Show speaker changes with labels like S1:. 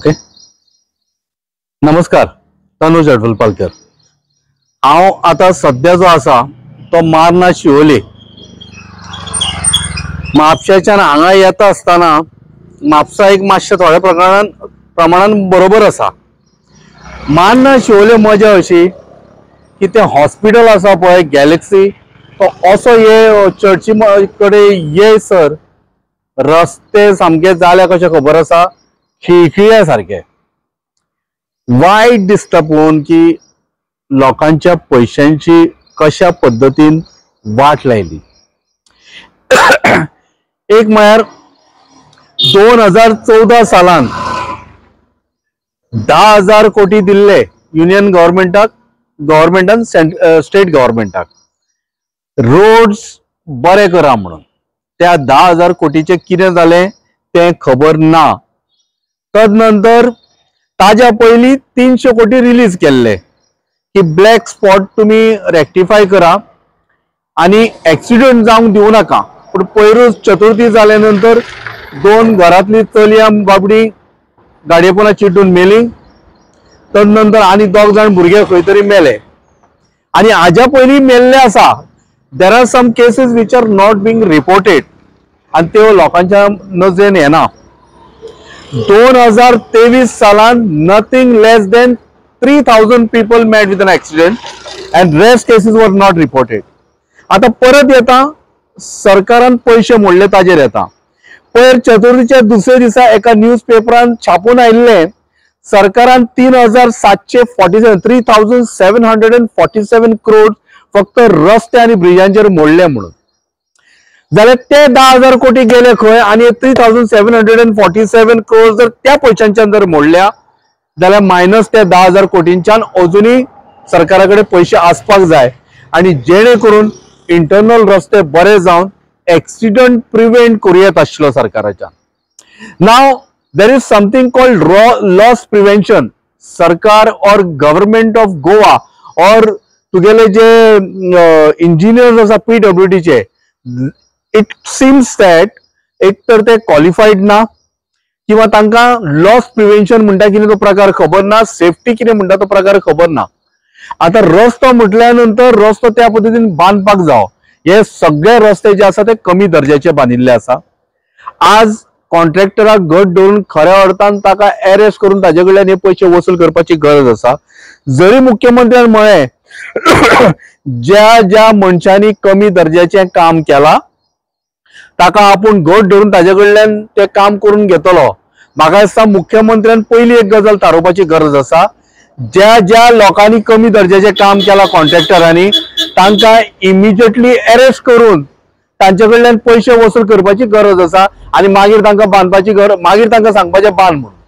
S1: Okay, नमस्कार. तनुज अडफलपालकर. हांव आतां सद्या जो आसा तो मार्ना शिवोले म्हापशेच्यान हांगा येता आसतना म्हापसा एक मातशें थोड्या प्रमाणान बरोबर आसा. मार्ना शिवोले मजा अशी की तें हॉस्पिटल आसा पळय गॅलेक्सी, तो असो ये चर्ची कडेन ये सर रस्ते सामके जाल्या कशें खबर आसा, खिळखिळ्या सारके. वायट दिसता पळोवन की लोकांच्या पयशांची कशा पद्दतीन वाट लायली. एक म्हळ्यार 2014 सालान 10,000 कोटी दिल्ले युनियन गव्हर्मेंटाक, गव्हर्मेंटान स्टेट गव्हर्मेंटाक रोड्स बरे करा म्हणून. त्या 10,000 कोटीचे कितें जालें तें खबर ना. तदनंतर ताज्या पयलीं 300 कोटी रिलीज केल्ले की ब्लॅक स्पॉट तुमी रेक्टिफाय करा आनी एक्सिडंट जावंक दिवं नाका. पूण पयरूच चतुर्थी जाल्या नंतर 2 घरांतली चलयां बाबडी गाडयेपोना चिड्डून मेली. तदनंतर आनी 2 जाण भुरगे खंय तरी मेले आनी हाज्या पयलीं मेल्ले आसा. There are some cases which are not being reported आनी त्यो लोकांच्या नजरेन येना. 2023 सालान nothing less than 3,000 people met with an accident and rest cases were not reported. आता परत येता सरकारान पयशे मोडले ताजेर येता. पयर चतुर्थीच्या दुसऱ्या दिसा एका न्यूज पेपरान छापून आयिल्लें सरकारान 3,747 3,747 करोड फक्त रस्ते आनी ब्रिजांचेर मोडले म्हणून. जाल्यार ते 10,000 कोटी गेले खंय आनी 3,747 करोड जर त्या पयशांच्यान जर मोडल्या जाल्यार मायनस त्या 10,000 कोटींच्यान अजुनूय सरकारा कडेन पयशे आसपाक जाय आनी जेणे करून इंटरनल रस्ते बरे जावन एक्सिडंट प्रिवेंट करूं येत आशिल्लो सरकाराच्यान. Now there is something called loss prevention. सरकार or government of Goa or तुगेले जे इंजिनियर्स आसा पीडब्ल्यूडीचे, it seems that एक तर ते क्वॉलिफाईड ना किंवा तांकां लॉस प्रिव्हेन्शन म्हणटा कितें तो प्रकार खबर ना, सेफ्टी कितें म्हणटा तो प्रकार खबर ना. आतां रस्तो म्हटल्या नंतर रस्तो त्या पद्दतीन बांदपाक जावो. हे सगळे रस्ते जे आसा ते कमी दर्जाचे बांदिल्ले आसा. आज कॉन्ट्रॅक्टराक घट धरून खऱ्या अर्थान ताका अरेस्ट करून ताजे कडल्यान हे पयशे वसूल करपाची गरज आसा. जरी मुख्यमंत्र्यान म्हळें ज्या ज्या मनशांनी कमी दर्जाचें काम केलां ताका आपूण घट धरून ताजे कडल्यान तें काम करून घेतलो. म्हाका दिसता मुख्यमंत्र्यान पयली एक गजाल थारोवपाची गरज आसा, ज्या ज्या लोकांनी कमी दर्जाचें काम केलां कॉन्ट्रॅक्टरांनी तांकां इमिजिएटली अरेस्ट करून तांचे कडल्यान पयशे वसूल करपाची गरज आसा आनी मागीर तांकां बांदपाची गरज, मागीर तांकां सांगपाचें बांद म्हणून.